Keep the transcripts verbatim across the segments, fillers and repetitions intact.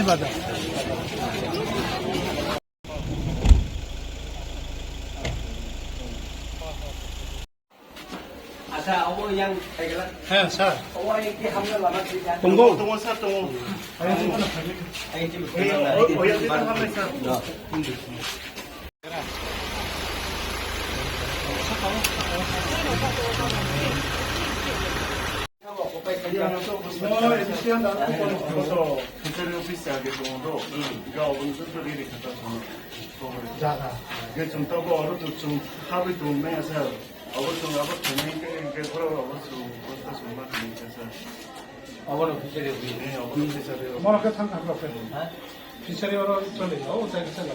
Acha, abo yang khaigala. Heh, sir. Abo yang ki hamna lama sih, ya. Tongo. Tongo, sir, tongo. Ayang sih mana khaigala? Ayang sih mana khaigala? Ayang sih mana khaigala? Fishery office age tongo do. Ga oboni to to riri khata tongo. Jaga. Ge chwng to bo oro to chwng habwi tongnai asa. Abo chwng abo thwnai ke ke khoro abo chwng ko ta chwng ma thwnai asa. Abo no fishery office. Ni abo no fishery office. Moro ke thang thang ke. Ha? Fishery oro chole. O jaga chole.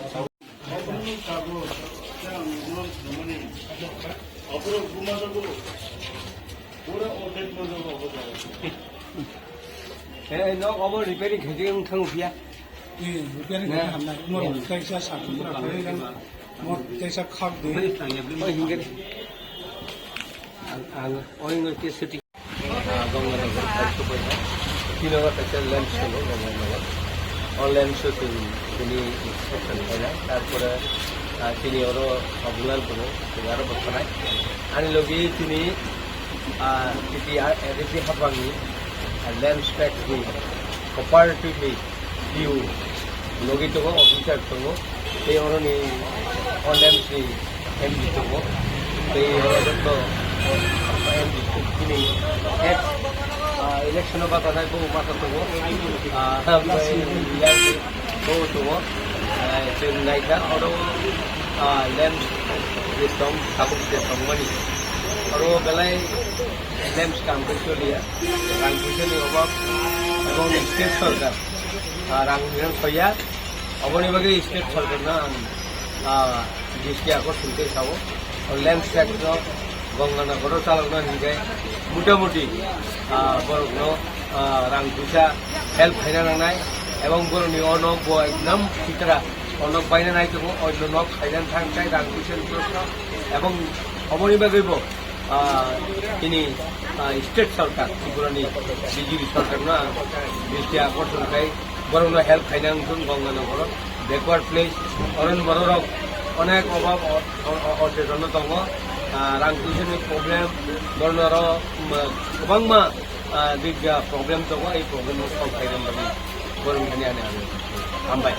Eh, nok abo repairing khaikhe wng thango phiya. Eh, repairing khaikhe hamnai. Moro kaisa sakura khaikhe, moro kaisa khak de. Oi, hingkhe. Ang, ang, oi, oi, ke shooting. Ah, Ganganagar kaisa paikha. Tini o kaisa lens tongo Ganganagar. O lens o chwng tini inspection khaina. Tarpore, ah, tini oro Babulan tongo, tini aro bwkhanai. Ani logi tini, ah, titi, ah, A D C hapangni, ah, lens pack ni cooperatively D O logi tongo, officer tongo, tei oroni O L M C M D tongo, tei oro joto M D chini ex, ah, election o batanai bo masa tongo, ah, bo tongo, ah, chwng naikha oro, ah, lens system, tabuk system mani oro belai lens kam khe choliya, rang puisa ni obab, ebong state sorkar, ah, rang soya. Oboni bagwi state sorkarno ang, ah, dristi akorsong khe sao. O lens pack no Ganganagar o chalokna hinkhe motamuti, ah, borokno, ah, rang puisa help khaina nangnai, ebong borokni o nok bo ekdam sitra, o nok baina nai tongo, o nok khaina thang khe rang puisa ni proshno, ebong oboni bagwi bo ah, tini, ah, state sorkar, Tripura ni B J P sorkar no ang dristi akorsong khai borok no help khaina wngthung Ganganagar o backward place, oron borok rok onek obab o, o, o, ocheton no tongo, ah, rang puisa ni problem, borok no aro, um, kwbangma, ah, big, ah, problem tongo, ei problem no solve khaina bagwi borok ni ani, ani hambai.